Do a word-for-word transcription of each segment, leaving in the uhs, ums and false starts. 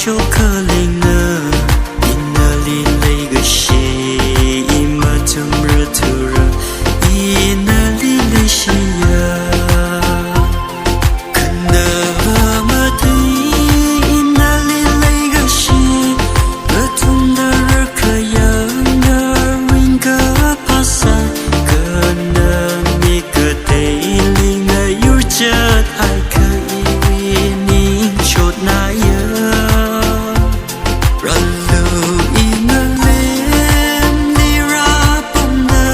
Shokhalingna, inali leikashi, imathumra thura, inali leishiya. Khanava mathei inali leikashi, kathumda rakhayang ngaringkaphā sāi, khanami kateiling ayur chat haikha iwui ning chotnaya. Rālu, i ngalemli rāpamda,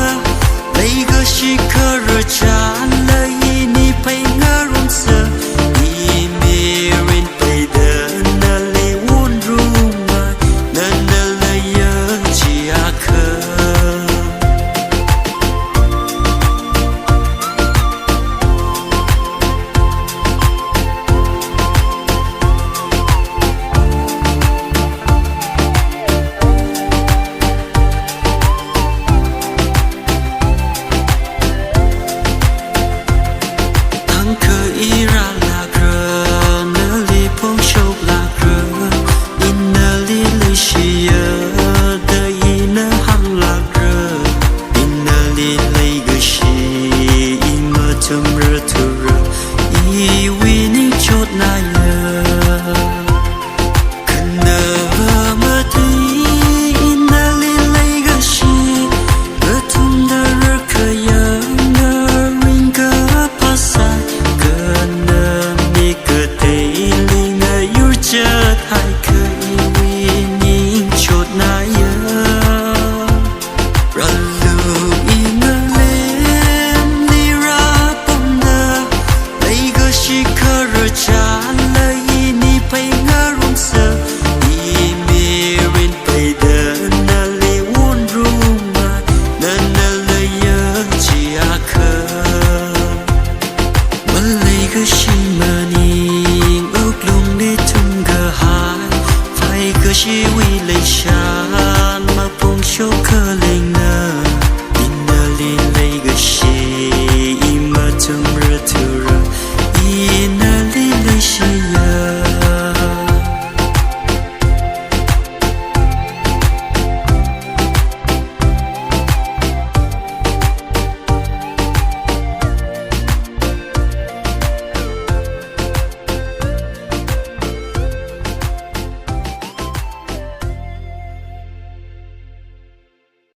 leikashi khararchanla ini phei ngarumsa, imirin peida nali wonrumngai, nana leiya chiakha. Thangkha i rālākra, nali phongshoklākra, inali leishiya da ina hānglākra, inali leikashi, imathumra thura, iwui ning chotnaya. Khanava mathei inali leikashi, kathumda rakhayang ngaringkaphā sāi, khanami kateiling ayur chat haikha iwui ning chotnaya. Rālu, i ngalemli rāpamda, leikashi khararchanla ini phei ngarumsa, imirin peida nali wonrumngai, nana leiya chiakha. Maleikashi maning wuklungli thumkahai, phaikashiwui leishan maphongshokkhalei